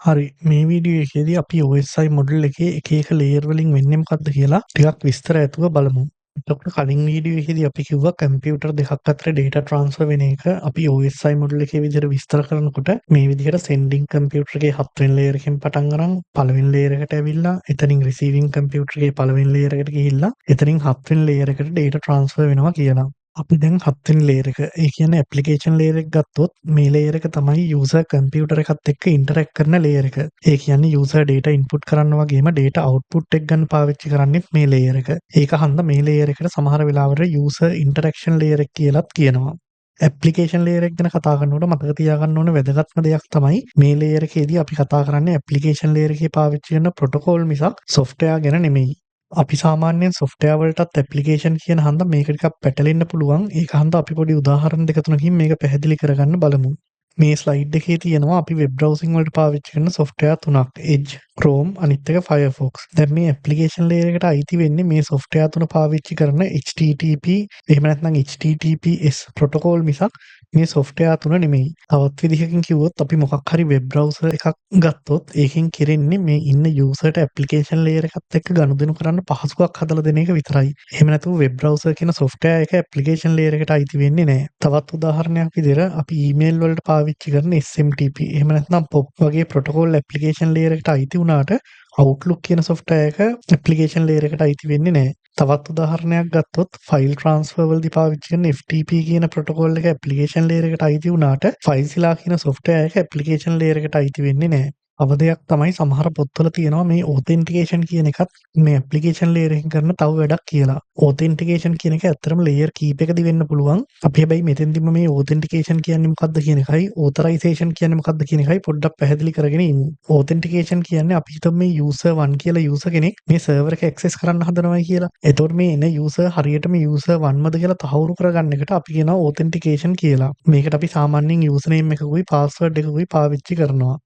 හරි, මේ වීඩියෝ එකේදී අපි OSI model එකේ එක එක ලේයර් වලින් වෙන්නේ මොකක්ද කියලා ටිකක් විස්තර ඇතුව බලමු. එතකොට කලින් වීඩියෝ එකේදී අපි කිව්වා කම්පියුටර් දෙකක් අතර ඩේටා ට්‍රාන්ස්ෆර් වෙන එක අපි OSI model එකේ විදිහට විස්තර කරනකොට මේ විදිහට සෙන්ඩිං කම්පියුටර් එකේ හත්වෙනි ලේයර් එකෙන් පටන් අරන් පළවෙනි ලේයර් එකට ඇවිල්ලා, එතනින් රිසීවිං කම්පියුටර් එකේ පළවෙනි ලේයර් එකට ගිහිල්ලා, එතනින් හත්වෙනි ලේයර් එකට ඩේටා ට්‍රාන්ස්ෆර් වෙනවා කියලා. අපි දැන් හත්වෙනි ලේයර් එක, ඒ කියන්නේ ඇප්ලිකේෂන් ලේයර් එක ගත්තොත්, මේ ලේයර් එක තමයි යූසර් කම්පියුටර් එකත් එක්ක ඉන්ටරැක්ට් කරන ලේයර් එක. ඒ කියන්නේ යූසර් ඩේටා ඉන්පුට් කරන්න වගේම ඩේටා අවුට්පුට් එක ගන්න පාවිච්චි කරන්නේත් මේ ලේයර් එක. ඒක හන්ද මේ ලේයර් එකට සමහර වෙලාවට යූසර් ඉන්ටරැක්ෂන් ලේයර් එක කියලත් කියනවා. ඇප්ලිකේෂන් ලේයර් එක ගැන කතා කරනකොට මතක තියාගන්න ඕන වැදගත්ම දෙයක් තමයි මේ ලේයර් එකේදී අපි කතා කරන්නේ ඇප්ලිකේෂන් ලේයර් එකේ පාවිච්චි කරන ප්‍රොටෝකෝල් මිසක් සොෆ්ට්වෙයාර් ගැන නෙමෙයි. අපි සාමාන්‍යයෙන් සොෆ්ට්වෙයාර් වලටත් ඇප්ලිකේෂන් කියන හන්ද මේක ටිකක් පැටලෙන්න පුළුවන්. ඒක හන්ද අපි පොඩි උදාහරණ දෙක තුනකින් මේක පැහැදිලි කරගන්න බලමු. මේ ස්ලයිඩ් එකේ තියෙනවා අපි වෙබ් බ්‍රවුසිං වලට පාවිච්චි කරන සොෆ්ට්වෙයාර් තුනක්. Edge, Chrome, අනිත් එක Firefox. දැන් මේ ඇප්ලිකේෂන් ලේයර් එකට අයිති වෙන්නේ මේ සොෆ්ට්වෙයාර් තුන පාවිච්චි කරන HTTP එහෙම නැත්නම් HTTPS protocol මිසක් මේ සොෆ්ට්වෙයාර් තුන නෙමෙයි. තවත් විදිහකින් කිව්වොත්, අපි මොකක් හරි වෙබ් බ්‍රවුසර් එකක් ගත්තොත් ඒකෙන් කෙරෙන්නේ මේ ඉන්න යූසර්ට ඇප්ලිකේෂන් ලේයර් එකත් එක්ක ගනුදෙනු කරන්න පහසුවක් හදලා දෙන එක විතරයි. එහෙම නැතුව වෙබ් බ්‍රවුසර් කියන සොෆ්ට්වෙයාර් එක ඇප්ලිකේෂන් ලේයර් එකට අයිති වෙන්නේ නැහැ. තවත් උදාහරණයක් විදිහට අපි ඊමේල් වලට පාවිච්චි කරන SMTP එහෙම නැත්නම් POP වගේ ප්‍රොටෝකෝල් ඇප්ලිකේෂන් ලේයර් එකට අයිති වුණාට Outlook කියන සොෆ්ට්වෙයාර් එක ඇප්ලිකේෂන් ලේයර් එකට අයිති වෙන්නේ නැහැ. තවත් උදාහරණයක් ගත්තොත්, ෆයිල් ට්‍රාන්ස්ෆර් වලදී පාවිච්චි කරන FTP කියන ප්‍රොටෝකෝල් එක ඇප්ලිකේෂන් ලේයර් එකට අයිති වුණාට FileZilla කියන සොෆ්ට්වෙයාර් එක ඇප්ලිකේෂන් ලේයර් එකට අයිති වෙන්නේ නැහැ. තව දෙයක් තමයි සමහර පොත්වල තියෙනවා මේ ඕතෙන්ටිකේෂන් කියන එකත් මේ ඇප්ලිකේෂන් ලේයර් එකෙන් කරන තව වැඩක් කියලා. ඕතෙන්ටිකේෂන් කියන එක ඇත්තටම ලේයර් කීපයකදී වෙන්න පුළුවන්. අපි හැබැයි මෙතෙන්දිම මේ ඕතෙන්ටිකේෂන් කියන්නේ මොකක්ද කියන එකයි ඕතරයිසේෂන් කියන්නේ මොකක්ද කියන එකයි පොඩ්ඩක් පැහැදිලි කරගෙන ඉමු. ඕතෙන්ටිකේෂන් කියන්නේ අපි හිතමු මේ යූසර් 1 කියලා යූසර් කෙනෙක් මේ සර්වර් එක ඇක්සස් කරන්න හදනවයි කියලා. එතකොට මේ එන යූසර් හරියටම යූසර් 1මද කියලා තහවුරු කරගන්න එකට අපි කියනවා ඕතෙන්ටිකේෂන් කියලා. මේකට අපි සාමාන්‍යයෙන් යූසර් නේම් එකකුයි පාස්වර්ඩ් එකකුයි පාවිච්චි කරනවා.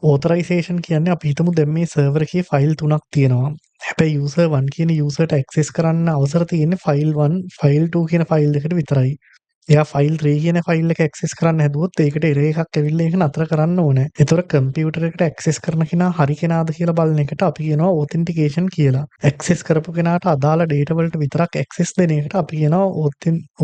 ඕතරයිසේෂන් කියන්නේ අපි හිතමු දැන් මේ සර්වර් එකේ ෆයිල් තුනක් තියෙනවා. හැබැයි යූසර් 1 කියන යූසර්ට ඇක්සස් කරන්න අවසර තියෙන්නේ ෆයිල් 1, ෆයිල් 2 කියන ෆයිල් දෙකට විතරයි. එයා ෆයිල් 3 කියන ෆයිල් එක ඇක්සස් කරන්න හැදුවොත් ඒකට එරර් එකක් ඇවිල්ලා ඒක නතර කරන්න ඕනේ. ඒතකොට කම්පියුටර් එකට ඇක්සස් කරන කෙනා හරි කෙනාද කියලා බලන එකට අපි කියනවා ඕතෙන්ටිකේෂන් කියලා. ඇක්සස් කරපු කෙනාට අදාළ ඩේටා වලට විතරක් ඇක්සස් දෙන එකට අපි කියනවා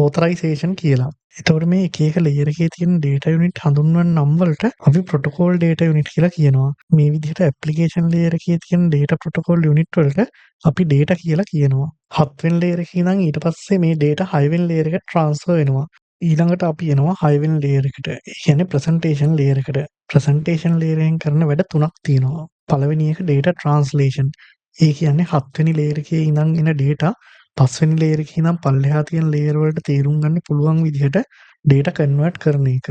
ඕතරයිසේෂන් කියලා. එතකොට මේ එක එක ලේයර් එකේ තියෙන ඩේටා යුනිට් හඳුන්වන නම් වලට අපි ප්‍රොටෝකෝල් ඩේටා යුනිට් කියලා කියනවා. මේ විදිහට ඇප්ලිකේෂන් ලේයර් එකේ තියෙන ඩේටා ප්‍රොටෝකෝල් යුනිට් වලට අපි ඩේටා කියලා කියනවා. හත්වෙනි ලේයර් එකේ ඉඳන් ඊට පස්සේ මේ ඩේටා හයවෙනි ලේයර් එකට ට්‍රාන්ස්ෆර් වෙනවා. ඊළඟට අපි එනවා හයවෙනි ලේයර් එකට. ඒ කියන්නේ ප්‍රසන්ටේෂන් ලේයර් එකට. ප්‍රසන්ටේෂන් ලේයර් එකෙන් කරන වැඩ තුනක් තියෙනවා. පළවෙනි එක ඩේටා ට්‍රාන්ස්ලේෂන්. ඒ කියන්නේ හත්වෙනි ලේයර් එකේ ඉඳන් එන ඩේටා පස්වෙනි ලේයර් එකේ ඉඳන් පල්ලෙහා තියෙන ලේයර් වලට තේරුම් ගන්න පුළුවන් විදිහට ඩේටා කන්වර්ට් කරන එක.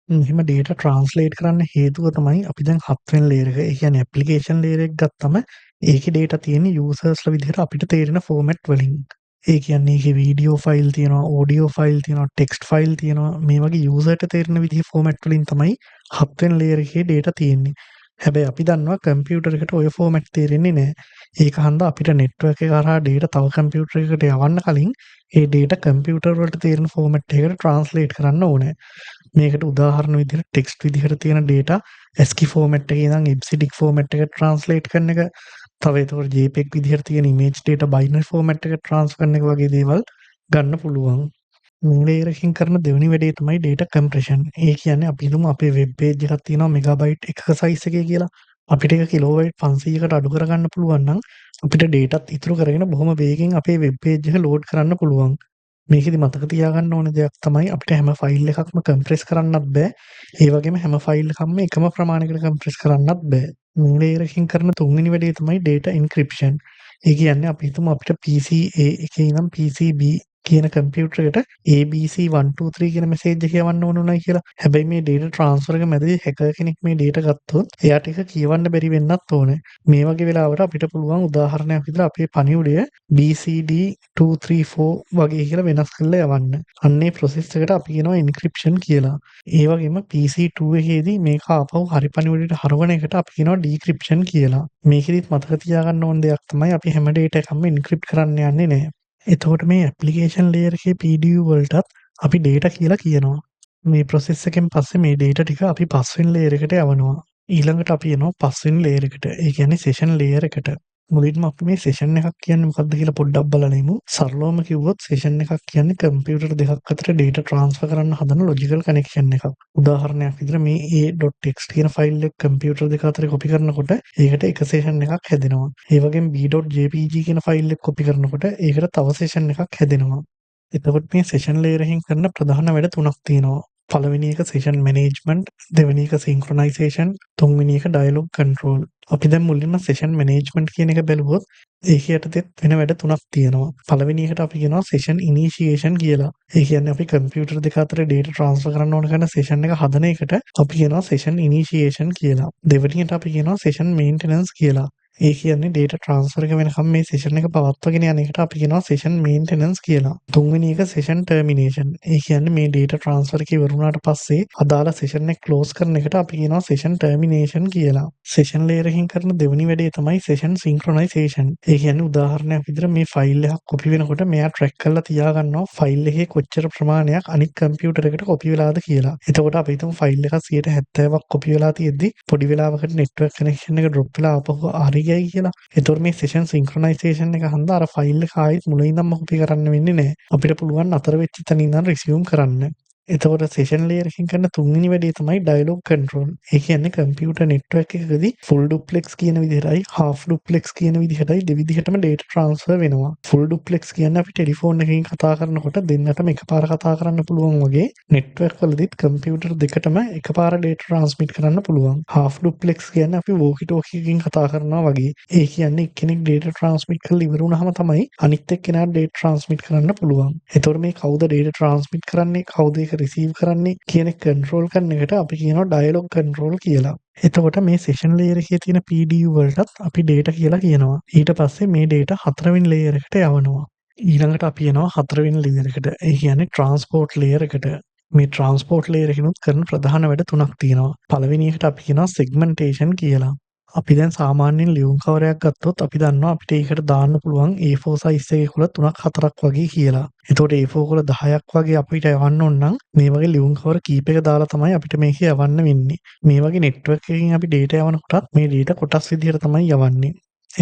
එහෙම ඩේටා ට්‍රාන්ස්ලේට් කරන්න හේතුව තමයි අපි දැන් හත්වෙනි ලේයර් එක, ඒ කියන්නේ ඇප්ලිකේෂන් ලේයර් එක ගත්තම ඒකේ ඩේටා තියෙන්නේ යූසර්ස්ලා විදිහට අපිට තේරෙන ෆෝමැට් වලින්. ඒ කියන්නේ ඒකේ වීඩියෝ ෆයිල් තියෙනවා, ඔඩියෝ ෆයිල් තියෙනවා, ටෙක්ස්ට් ෆයිල් තියෙනවා. මේ වගේ යූසර්ට තේරෙන විදිහේ ෆෝමැට් වලින් තමයි හත්වෙනි ලේයර් එකේ ඩේටා තියෙන්නේ. හැබැයි අපි දන්නවා කම්පියුටර් එකට ඔය ෆෝමැට් තේරෙන්නේ නෑ. ඒක හන්දා අපිට නෙට්වර්ක් එක හරහා ඩේටා තව කම්පියුටර් එකකට යවන්න කලින් ඒ ඩේටා කම්පියුටර් වලට තේරෙන ෆෝමැට් එකකට ට්‍රාන්ස්ලේට් කරන්න ඕනේ. මේකට උදාහරණ විදිහට ටෙක්ස්ට් විදිහට තියෙන ඩේටා ASCII format එකේ ඉඳන් EBCDIC format එකට ට්‍රාන්ස්ලේට් කරන එක, තව එතකොට JPEG විදිහට තියෙන ඉමේජ් ඩේටා බයිනරි ෆෝමැට් එකට ට්‍රාන්ස්ෆර් කරන එක වගේ දේවල් ගන්න පුළුවන්. මේ ලේයර් එකකින් කරන දෙවෙනි වැඩේ තමයි ඩේටා කම්ප්‍රෙෂන්. ඒ කියන්නේ අපි හිතමු අපේ වෙබ් පේජ් එකක් තියෙනවා මෙගාබයිට් එකක සයිස් එකේ කියලා. අපිට ඒක කිලෝබයිට් 500කට අඩු කරගන්න පුළුවන් නම් අපිට ඩේටාත් ඉතුරු කරගෙන බොහොම වේගෙන් අපේ වෙබ් පේජ් එක ලෝඩ් කරන්න පුළුවන්. මේකෙදි මතක තියාගන්න ඕන දෙයක් තමයි අපිට හැම ෆයිල් එකක්ම කම්ප්‍රෙස් කරන්නත් බෑ. ඒ වගේම හැම ෆයිල් එකක්ම එකම ප්‍රමාණයකට කම්ප්‍රෙස් කරන්නත් බෑ. මේ ලේයර් එකකින් කරන තුන්වෙනි වැඩේ තමයි ඩේටා එන්ක්‍රිප්ෂන්. ඒ කියන්නේ අපි හිතමු අපිට PC A එකේ ඉඳන් PC B කියන කම්පියුටර් එකට ABC 1 2 3 කියන මැසේජ් එක යවන්න ඕන උනායි කියලා. හැබැයි මේ ඩේටා ට්‍රාන්ස්ෆර් එක මැදදී හැකර් කෙනෙක් මේ ඩේටා ගත්තොත් එයාට ඒක කියවන්න බැරි වෙන්නත් ඕනේ. මේ වගේ වෙලාවට අපිට පුළුවන් උදාහරණයක් විදිහට අපේ පණිවුඩය BCD 2 3 4 වගේ කියලා වෙනස් කරලා යවන්න. අන්න ඒ ප්‍රොසෙස් එකට අපි කියනවා එන්ක්‍රිප්ෂන් කියලා. ඒ වගේම PC2 එකේදී මේක ආපහු හරි පණිවුඩයට හරවන එකට අපි කියනවා ඩික්‍රිප්ෂන් කියලා. මේකෙදිත් මතක තියාගන්න ඕන දෙයක් තමයි අපි හැම ඩේටා එකක්ම එන්ක්‍රිප්ට් කරන්න යන්නේ නෑ. එතකොට මේ ඇප්ලිකේෂන් ලේයර් එකේ PDU වලටත් අපි ඩේටා කියලා කියනවා. මේ ප්‍රොසෙස් එකෙන් පස්සේ මේ ඩේටා ටික අපි පස්වෙනි ලේයර් එකට යවනවා. ඊළඟට අපි එනවා පස්වෙනි ලේයර් එකට. ඒ කියන්නේ සෙෂන් ලේයර් එකට. මුලින්ම අපි මේ සෙෂන් එකක් කියන්නේ මොකක්ද කියලා පොඩ්ඩක් බලමු. සරලවම කිව්වොත් සෙෂන් එකක් කියන්නේ කම්පියුටර් දෙකක් අතර ඩේටා ට්‍රාන්ස්ෆර් කරන්න හදන ලොජිකල් කනෙක්ෂන් එකක්. උදාහරණයක් විදිහට මේ a.txt කියන ෆයිල් එක කම්පියුටර් දෙක අතර කොපි කරනකොට ඒකට එක සෙෂන් එකක් හැදෙනවා. ඒ වගේම b.jpg කියන ෆයිල් එක කොපි කරනකොට ඒකට තව සෙෂන් එකක් හැදෙනවා. එතකොට මේ සෙෂන් ලේයර් එකෙන් කරන ප්‍රධාන වැඩ තුනක් තියෙනවා. පළවෙනි එක සෙෂන් මැනේජ්මන්ට්, දෙවෙනි එක සින්ක්‍රොනයිසේෂන්, තුන්වෙනි එක ඩයලොග් කන්ට්‍රෝල්. අපි දැන් මුලින්ම සෙෂන් මැනේජ්මන්ට් කියන එක බැලුවොත් ඒක යටතේත් වෙන වැඩ තුනක් තියෙනවා. පළවෙනි එකට අපි කියනවා සෙෂන් ඉනිෂියේෂන් කියලා. ඒ කියන්නේ අපි කම්පියුටර් දෙක අතර ඩේටා ට්‍රාන්ස්ෆර් කරන්න ඕන කරන සෙෂන් එක හදන එකට අපි කියනවා සෙෂන් ඉනිෂියේෂන් කියලා. දෙවෙනි එකට අපි කියනවා සෙෂන් මේන්ටෙනන්ස් කියලා. ඒ කියන්නේ ඩේටා ට්‍රාන්ස්ෆර් එක වෙනකම් මේ සෙෂන් එක පවත්වාගෙන යන එකට අපි කියනවා සෙෂන් මේන්ටෙනන්ස් කියලා. තුන්වෙනි එක සෙෂන් ටර්මිනේෂන්. ඒ කියන්නේ මේ ඩේටා ට්‍රාන්ස්ෆර් එක ඉවර වුණාට පස්සේ අදාළ සෙෂන් එක ක්ලෝස් කරන එකට අපි කියනවා සෙෂන් ටර්මිනේෂන් කියලා. සෙෂන් ලේයර් එකකින් කරන දෙවෙනි වැඩේ තමයි සෙෂන් සින්ක්‍රොනයිසේෂන්. ඒ කියන්නේ උදාහරණයක් විදිහට මේ ෆයිල් එකක් කොපි වෙනකොට මෙයා ට්‍රැක් කරලා තියාගන්නවා ෆයිල් එකේ කොච්චර ප්‍රමාණයක් අනිත් කම්පියුටර් එකට කොපි වෙලාද කියලා. එතකොට අපි හිතමු ෆයිල් එකක් 70ක් කොපි වෙලා තියෙද්දි පොඩි වෙලාවකට නෙට්වර්ක් කනෙක්ෂන් එක ඩ්‍රොප් වෙලා ආපහු හරි ගියයි කියලා. එතකොට මේ සෙෂන් සින්ක්‍රොනයිසේෂන් එක හන්දා අර ෆයිල් එක ආයෙත් මුලින් ඉඳන්ම කොපි කරන්න වෙන්නේ නැහැ. අපිට පුළුවන් නතර වෙච්ච තැන ඉඳන් රිසියුම් කරන්න. එතකොට සෙෂන් ලේයර් එකකින් කරන තුන්වෙනි වැඩේ තමයි ඩයලොග් කන්ට්‍රෝල්. ඒ කියන්නේ කම්පියුටර් නෙට්වර්ක් එකකදී ෆුල් ඩුප්ලෙක්ස් කියන විදිහටයි හාෆ් ඩුප්ලෙක්ස් කියන විදිහටයි දෙවිදිහටම ඩේටා ට්‍රාන්ස්ෆර් වෙනවා. ෆුල් ඩුප්ලෙක්ස් කියන්නේ අපි ටෙලිෆෝන් එකකින් කතා කරනකොට දෙන්නටම එකපාර කතා කරන්න පුළුවන් වගේ නෙට්වර්ක් වලදීත් කම්පියුටර් දෙකටම එකපාර ඩේටා ට්‍රාන්ස්මිට් කරන්න පුළුවන්. හාෆ් ඩුප්ලෙක්ස් කියන්නේ අපි වෝකි ටෝකි එකකින් කතා කරනවා වගේ. ඒ කියන්නේ එක්කෙනෙක් ඩේටා ට්‍රාන්ස්මිට් කරලා ඉවර වුණාම තමයි අනිත් එක්කෙනාට ඩේටා ට්‍රාන්ස්මිට් කරන්න පුළුවන්. එතකොට මේ කවුද ඩේටා ට්‍රාන්ස්මිට් කරන්නේ, කවුද ඒක රිසීව් කරන්නේ කියන එක කන්ට්‍රෝල් කරන එකට අපි කියනවා ඩයලොග් කන්ට්‍රෝල් කියලා. එතකොට මේ සෙෂන් ලේයර් එකේ තියෙන PDU වලටත් අපි ඩේටා කියලා කියනවා. ඊට පස්සේ මේ ඩේටා හතරවෙනි ලේයර් එකට යවනවා. ඊළඟට අපි එනවා හතරවෙනි ලේයර් එකට. ඒ කියන්නේ ට්‍රාන්ස්පෝර්ට් ලේයර් එකට. මේ ට්‍රාන්ස්පෝර්ට් ලේයර් එකෙනුත් කරන ප්‍රධාන වැඩ තුනක් තියෙනවා. පළවෙනි එකට අපි කියනවා සෙග්මන්ටේෂන් කියලා. අපි දැන් සාමාන්‍යයෙන් ලියුම් කවරයක් ගත්තොත් අපි දන්නවා අපිට ඒකට දාන්න පුළුවන් A4 size එකේ කොළ තුනක් හතරක් වගේ කියලා. එතකොට A4 කොළ 10ක් වගේ අපිට යවන්න ඕන නම් මේ වගේ ලියුම් කවර කීපයක දාලා තමයි අපිට මේක යවන්න වෙන්නේ. මේ වගේ නෙට්වර්ක් එකකින් අපි ඩේටා යවනකොටත් මේ ඩේටා කොටස් විදිහට තමයි යවන්නේ.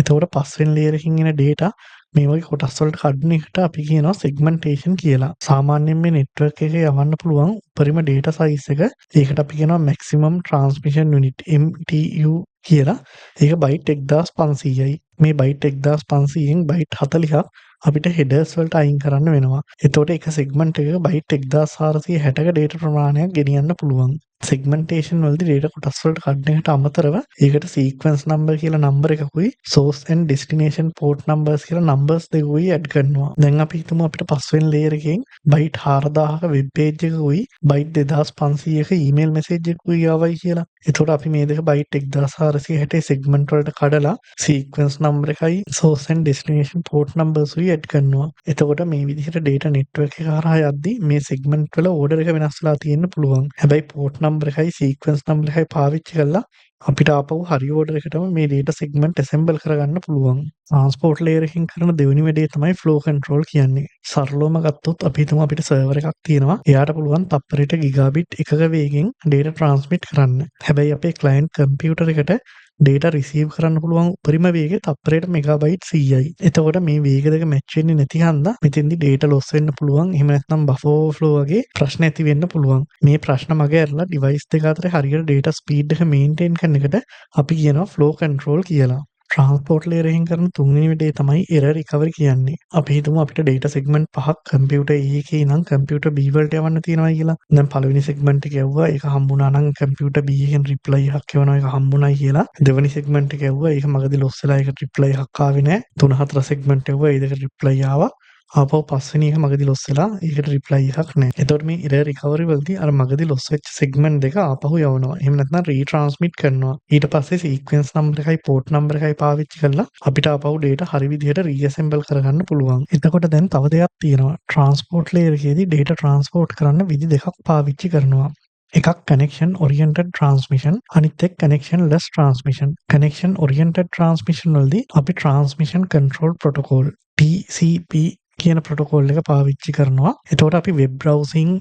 එතකොට පස්වෙනි ලේයර් එකකින් එන ඩේටා මේ වගේ කොටස් වලට කඩන එකට අපි කියනවා සෙග්මන්ටේෂන් කියලා. සාමාන්‍යයෙන් මේ නෙට්වර්ක් එකේ යවන්න පුළුවන් උපරිම ඩේටා සයිස් එක, ඒකට අපි කියනවා මැක්සිමම් ට්‍රාන්ස්මිෂන් යුනිට් MTU කියලා. ඒක බයිට් 1500යි. මේ බයිට් 1500න් බයිට් 40ක් අපිට හෙඩර්ස් වලට අයින් කරන්න වෙනවා. එතකොට එක සෙග්මන්ට් එකක බයිට් 1460ක ඩේටා ප්‍රමාණයක් ගෙනියන්න පුළුවන්. සෙග්මන්ටේෂන් වලදී ඩේටා කොටස් වලට කඩන එකට අමතරව ඒකට සීක්වෙන්ස් නම්බර් කියලා නම්බර් එකකුයි source and destination port numbers කියලා නම්බර්ස් දෙකකුයි ඇඩ් කරනවා. දැන් අපි හිතමු අපිට පස්වෙනි ලේයර් එකෙන් බයිට් 4000ක වෙබ් පේජ් එකකුයි බයිට් 2500ක ඊමේල් මැසේජ් එකකුයි ආවයි කියලා. එතකොට අපි මේ දෙක බයිට් 1460 සෙග්මන්ට් වලට කඩලා සීක්වෙන්ස් නම්බර් එකයි source and destination port numbers උයි ඇඩ් කරනවා. එතකොට මේ විදිහට ඩේටා නෙට්වර්ක් එක හරහා යද්දි මේ සෙග්මන්ට් වල ඕඩර් එක වෙනස් වෙලා තියෙන්න පුළුවන්. හැබැයි පෝට් නම්බර් එකයි සීක්වෙන්ස් නම්බර් එකයි පාවිච්චි කරලා අපිට ආපහු හරි ඕඩර් එකටම මේ ඩේටා සෙග්මන්ට් ඇසෙම්බල් කරගන්න පුළුවන්. ට්‍රාන්ස්පෝර්ට් ලේයර් එකකින් කරන දෙවෙනි වැඩේ තමයි ෆ්ලෝ කන්ට්‍රෝල් කියන්නේ. සරලවම ගත්තොත් අපි හිතමු අපිට සර්වර් එකක් තියෙනවා. එයාට පුළුවන් තප්පරයට ගිගාබිට් එකක වේගෙන් ඩේටා ට්‍රාන්ස්මිට් කරන්න. හැබැයි අපේ ක්ලයන්ට් කම්පියුටර් එකට ඩේටා රිසීව් කරන්න පුළුවන් උපරිම වේගය තප්පරයට මෙගාබයිට් 100යි. එතකොට මේ වේග දෙක මැච් වෙන්නේ නැති හන්දා මෙතෙන්දි ඩේටා ලොස් වෙන්න පුළුවන්. එහෙම නැත්නම් බෆර් ඕවර්ෆ්ලෝ වගේ ප්‍රශ්න ඇති වෙන්න පුළුවන්. මේ ප්‍රශ්න මග ඇරලා ඩිවයිස් දෙක අතර හරියට ඩේටා ස්පීඩ් එක මේන්ටේන් කරන එකට අපි කියනවා ෆ්ලෝ කන්ට්‍රෝල් කියලා. ට්‍රාන්ස්පෝර්ට් ලේයර් එකෙන් කරන තුන්වෙනි වැඩේ තමයි එරර් රිකවරි කියන්නේ. අපි හිතමු අපිට ඩේටා සෙග්මන්ට් පහක් කම්පියුටර් A එකේ ඉඳන් කම්පියුටර් B වලට යවන්න තියෙනවා කියලා. දැන් පළවෙනි සෙග්මන්ට් එක යවුවා, ඒක හම්බුණා නම් කම්පියුටර් B එකෙන් රිප්ලයි එකක් එවනවා, ඒක හම්බුණයි කියලා. දෙවෙනි සෙග්මන්ට් එක යවුවා, ඒක මගදී ලොස් වෙලා ඒකට රිප්ලයි එකක් ආවේ නෑ. තුන හතර සෙග්මන්ට් යවුවා, ඒ දෙකට රිප්ලයි ආවා. ආපහු පස්වෙනි එක මගදී ලොස් වෙලා ඒකට රිප්ලයි එකක් නෑ. එතකොට මේ එරර් රිකවරි වලදී අර මගදී ලොස් වෙච්ච සෙග්මන්ට් දෙක ආපහු යවනවා. එහෙම නැත්නම් රීට්‍රාන්ස්මිට් කරනවා. ඊට පස්සේ සීක්වෙන්ස් නම්බර් එකයි පෝට් නම්බර් එකයි පාවිච්චි කරලා අපිට ආපහු ඩේටා හරි විදිහට රීඇසෙම්බල් කරගන්න පුළුවන්. එතකොට දැන් තව දෙයක් තියෙනවා. ට්‍රාන්ස්පෝර්ට් ලේයර් එකේදී ඩේටා ට්‍රාන්ස්පෝර්ට් කරන්න විදි දෙකක් පාවිච්චි කරනවා. එකක් කනෙක්ෂන් ඔරියන්ටඩ් ට්‍රාන්ස්මිෂන්, අනිත් එක connectionless transmission. Connection oriented transmission වලදී අපි ට්‍රාන්ස්මිෂන් කන්ට්‍රෝල් ප්‍රොටෝකෝල් TCP කියන ප්‍රොටෝකෝල් එක පාවිච්චි කරනවා. එතකොට අපි web browsing,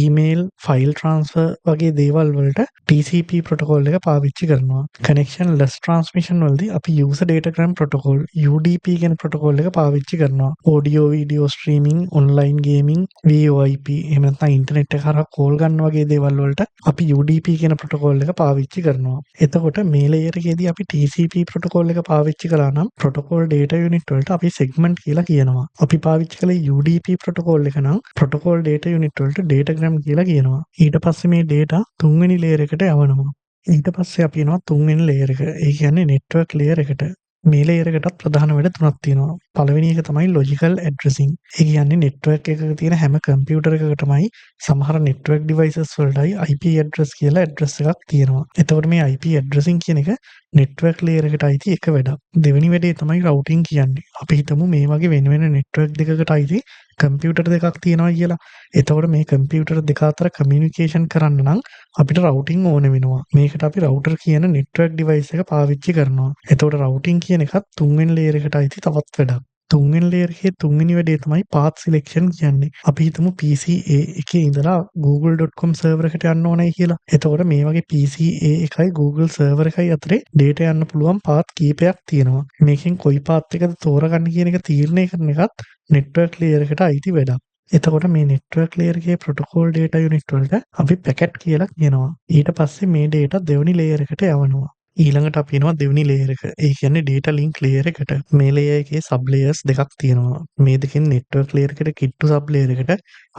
email, file transfer වගේ දේවල් වලට TCP protocol එක පාවිච්චි කරනවා. කනෙක්ෂන් ලෙස් ට්‍රාන්ස්මිෂන් වලදී අපි user datagram protocol, UDP කියන ප්‍රොටෝකෝල් එක පාවිච්චි කරනවා. Audio video streaming, online gaming, VoIP එහෙම නැත්නම් ඉන්ටර්නෙට් එක හරහා කෝල් ගන්න වගේ දේවල් වලට අපි UDP කියන ප්‍රොටෝකෝල් එක පාවිච්චි කරනවා. එතකොට මේ ලේයර් එකේදී අපි TCP protocol එක පාවිච්චි කළා නම් ප්‍රොටෝකෝල් ඩේටා යුනිට් වලට අපි සෙග්මන්ට් කියලා කියනවා. අපි පාවිච්චි කළේ UDP protocol එක නම් ප්‍රොටෝකෝල් ඩේටා යුනිට් වලට ඩේටාග්‍රෑම් කියලා කියනවා. ඊට පස්සේ මේ ඩේටා තුන්වෙනි ලේයර් එකට යවනවා. ඊට පස්සේ අපි එනවා තුන්වෙනි ලේයර් එක. ඒ කියන්නේ නෙට්වර්ක් ලේයර් එකට. මේ ලේයර් එකටත් ප්‍රධාන වැඩ තුනක් තියෙනවා. පළවෙනි එක තමයි ලොජිකල් ඇඩ්‍රසිං. ඒ කියන්නේ නෙට්වර්ක් එකක තියෙන හැම කම්පියුටර් එකකටමයි සමහර නෙට්වර්ක් ඩිවයිසස් වලටයි IP address කියලා ඇඩ්‍රස් එකක් තියෙනවා. එතකොට මේ IP ඇඩ්‍රසිං කියන එක නෙට්වර්ක් ලේයර් එකට අයිති එක වැඩක්. දෙවෙනි වැඩේ තමයි රවුටින් කියන්නේ. අපි හිතමු මේ වගේ වෙන වෙන නෙට්වර්ක් දෙකකට අයිති කම්පියුටර් දෙකක් තියෙනවා කියලා. එතකොට මේ කම්පියුටර් දෙක අතර කමියුනිකේෂන් කරන්න නම් අපිට රවුටින් ඕන වෙනවා. මේකට අපි රවුටර් කියන නෙට්වර්ක් ඩිවයිස් එක පාවිච්චි කරනවා. එතකොට රවුටින් කියන එකත් තුන්වෙනි ලේයර් එකට අයිති තවත් වැඩක්. තුන්වෙනි ලේයර් එකේ තුන්වෙනි වැඩේ තමයි පාත් සිලෙක්ෂන් කියන්නේ. අපි හිතමු PC A එකේ ඉඳලා google.com server එකට යන්න ඕනයි කියලා. එතකොට මේ වගේ PC A එකයි Google server එකයි අතරේ ඩේටා යන්න පුළුවන් පාත් කීපයක් තියෙනවා. මේකෙන් කොයි පාත් එකද තෝරගන්න කියන එක තීරණය කරන එකත් නෙට්වර්ක් ලේයර් එකට අයිති වැඩක්. එතකොට මේ නෙට්වර්ක් ලේයර් එකේ ප්‍රොටෝකෝල් ඩේටා යුනිට් වලට අපි පැකට් කියලා කියනවා. ඊට පස්සේ මේ ඩේටා දෙවෙනි ලේයර් එකට යවනවා. ඊළඟට අපි එනවා දෙවෙනි ලේයර් එක. ඒ කියන්නේ ඩේටා ලින්ක් ලේයර් එකට. මේ ලේයර් එකේ සබ් ලේයර්ස් දෙකක් තියෙනවා. මේ දෙකෙන් නෙට්වර්ක් ලේයර් එකට කිට්ටු සබ් ලේයර් එකට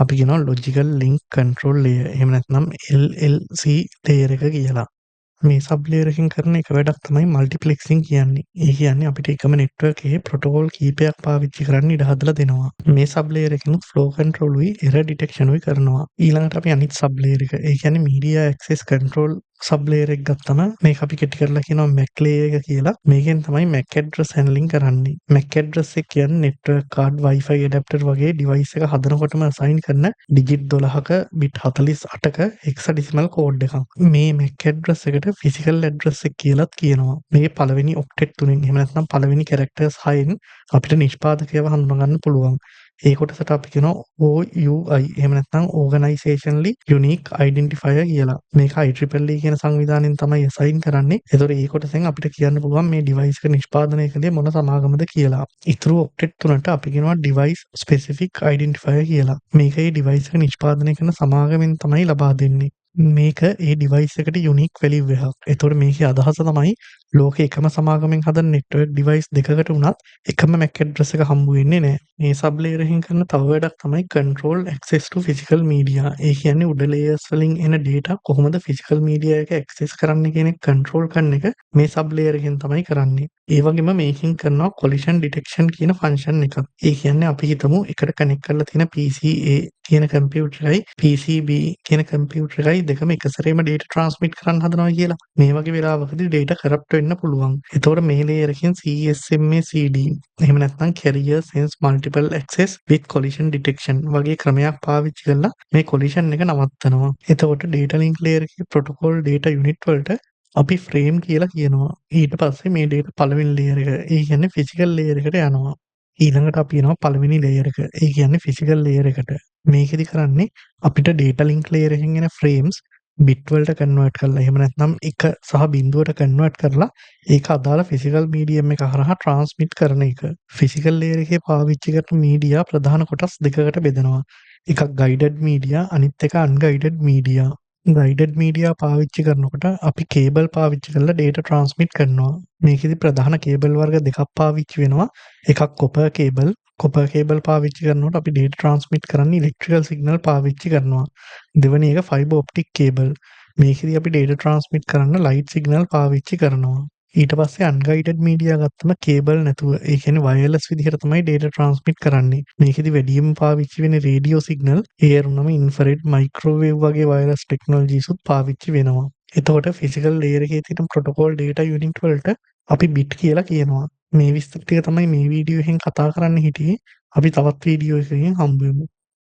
අපි කියනවා ලොජිකල් ලින්ක් කන්ට්‍රෝල් ලේයර්. එහෙම නැත්නම් LLC layer එක කියලා. මේ සබ් ලේයර් එකෙන් කරන එක වැඩක් තමයි මල්ටිප්ලෙක්සිං කියන්නේ. ඒ කියන්නේ අපිට එකම නෙට්වර්ක් එකේ ප්‍රොටෝකෝල් කීපයක් පාවිච්චි කරන්න ඉඩ හදලා දෙනවා. මේ සබ් ලේයර් එකෙනුත් ෆ්ලෝ කන්ට්‍රෝල් උයි එරර් ඩිටෙක්ෂන් උයි කරනවා. ඊළඟට අපි අනිත් සබ් ලේයර් එක. ඒ කියන්නේ media access control sub layer එක ගත්තම මේක අපි කෙටි කරලා කියනවා MAC layer එක කියලා. මේකෙන් තමයි MAC address handling කරන්නේ. MAC address එක කියන්නේ network card, Wi-Fi adapter වගේ ඩිවයිස් එක හදනකොටම අසයින් කරන ඩිජිට් 12ක බිට් 48ක හෙක්සාඩෙසිමල් කෝඩ් එකක්. මේ MAC address එකට ෆිසිකල් ඇඩ්‍රස් එක කියලාත් කියනවා. මේ පළවෙනි ඔක්ටෙට් තුනෙන් එහෙම නැත්නම් පළවෙනි කැරක්ටර්ස් හයෙන් අපිට නිෂ්පාදකයව හඳුනා ගන්න පුළුවන්. ඒ කොටසට අපි කියනවා OUI එහෙම නැත්නම් Organizationally Unique Identifier කියලා. මේක IEEE කියන සංවිධානයෙන් තමයි ඇසයින් කරන්නේ. ඒතකොට ඒ කොටසෙන් අපිට කියන්න පුළුවන් මේ ඩිවයිස් එක නිෂ්පාදනය කළේ මොන සමාගමද කියලා. ඉතුරු ඔක්ටෙට් තුනට අපි කියනවා Device Specific Identifier කියලා. මේක ඒ ඩිවයිස් එක නිෂ්පාදනය කරන සමාගමෙන් තමයි ලබා දෙන්නේ. මේක ඒ ඩිවයිස් එකට යුනික් වැලියු එකක්. එතකොට මේකේ අදහස තමයි ලෝකේ එකම සමාගමෙන් හදන නෙට්වර්ක් ඩිවයිස් දෙකකට වුණත් එකම MAC address එක හම්බ වෙන්නේ නැහැ. මේ සබ් ලේයර් එකෙන් කරන තව වැඩක් තමයි control access to physical media. ඒ කියන්නේ උඩ ලේයර්ස් වලින් එන ඩේටා කොහොමද ෆිසිකල් මීඩියා එක ඇක්සස් කරන්න කියන එක කන්ට්‍රෝල් කරන එක මේ සබ් ලේයර් එකෙන් තමයි කරන්නේ. ඒ වගේම මේකෙන් කරනවා කොලිෂන් ඩිටෙක්ෂන් කියන ෆන්ක්ෂන් එකක්. ඒ කියන්නේ අපි හිතමු එකට කනෙක්ට් කරලා තියෙන PC A කියන කම්පියුටර් එකයි PC B කියන කම්පියුටර් එකයි දෙකම එක සැරේම ඩේටා ට්‍රාන්ස්මිට් කරන්න හදනවා කියලා. මේ වගේ වෙලාවකදී ඩේටා කරප්ට් වෙන්න පුළුවන්. එතකොට මේ ලේයර් එකෙන් CSMA CD එහෙම නැත්නම් Carrier Sense Multiple Access with Collision Detection වගේ ක්‍රමයක් පාවිච්චි කරලා මේ කොලිෂන් එක නවත්තනවා. එතකොට ඩේටා ලින්ක් ලේයර් එකේ ප්‍රොටෝකෝල් ඩේටා යුනිට් වලට අපි ෆ්‍රේම් කියලා කියනවා. ඊට පස්සේ මේ ඩේටා පළවෙනි ලේයර් එක, ඒ කියන්නේ ෆිසිකල් ලේයර් එකට යනවා. ඊළඟට අපි එනවා පළවෙනි ලේයර් එක. ඒ කියන්නේ ෆිසිකල් ලේයර් එකට. මේකෙදි කරන්නේ අපිට ඩේටා ලින්ක් ලේයර් එකෙන් එන ෆ්‍රේම්ස් බිට් වලට කන්වර්ට් කරලා, එහෙම නැත්නම් 1 සහ බිංදුවට කන්වර්ට් කරලා, ඒක අදාළ ෆිසිකල් මීඩියම් එක හරහා ට්‍රාන්ස්මිට් කරන එක. ෆිසිකල් ලේයර් එකේ පාවිච්චි කරන මීඩියා ප්‍රධාන කොටස් දෙකකට බෙදෙනවා. එකක් ගයිඩඩ් මීඩියා, අනිත් එක අන්ගයිඩඩ් මීඩියා. ගයිඩඩ් මීඩියා පාවිච්චි කරනකොට අපි කේබල් පාවිච්චි කරලා ඩේටා ට්‍රාන්ස්මිට් කරනවා. මේකෙදි ප්‍රධාන කේබල් වර්ග දෙකක් පාවිච්චි වෙනවා. එකක් කොපර් කේබල්. කොපර් කේබල් පාවිච්චි කරනකොට අපි ඩේටා ට්‍රාන්ස්මිට් කරන්නේ ඉලෙක්ට්‍රිකල් සිග්නල් පාවිච්චි කරනවා. දෙවෙනි එක ෆයිබර් ඔප්ටික් කේබල්. මේකෙදි අපි ඩේටා ට්‍රාන්ස්මිට් කරන්න ලයිට් සිග්නල් පාවිච්චි කරනවා. ඊට පස්සේ අන්ගයිඩඩ් මීඩියා ගත්තම කේබල් නැතුව, ඒ කියන්නේ වයර්ලස් විදිහට තමයි ඩේටා ට්‍රාන්ස්මිට් කරන්නේ. මේකෙදි වැඩියෙන්ම පාවිච්චි වෙන්නේ රේඩියෝ සිග්නල්. ඒ ඇරුනම ඉන්ෆ්‍රාරෙඩ්, මයික්‍රෝවේව් වගේ වයර්ලස් ටෙක්නොලොජීස් උත් පාවිච්චි වෙනවා. එතකොට ෆිසිකල් ලේයර් එකේ තියෙන ප්‍රොටෝකෝල් ඩේටා යුනිට් වලට අපි බිට් කියලා කියනවා. මේ විස්තර ටික තමයි මේ වීඩියෝ එකෙන් කතා කරන්න හිටියේ. අපි තවත් වීඩියෝ එකකින් හම්බ වෙමු.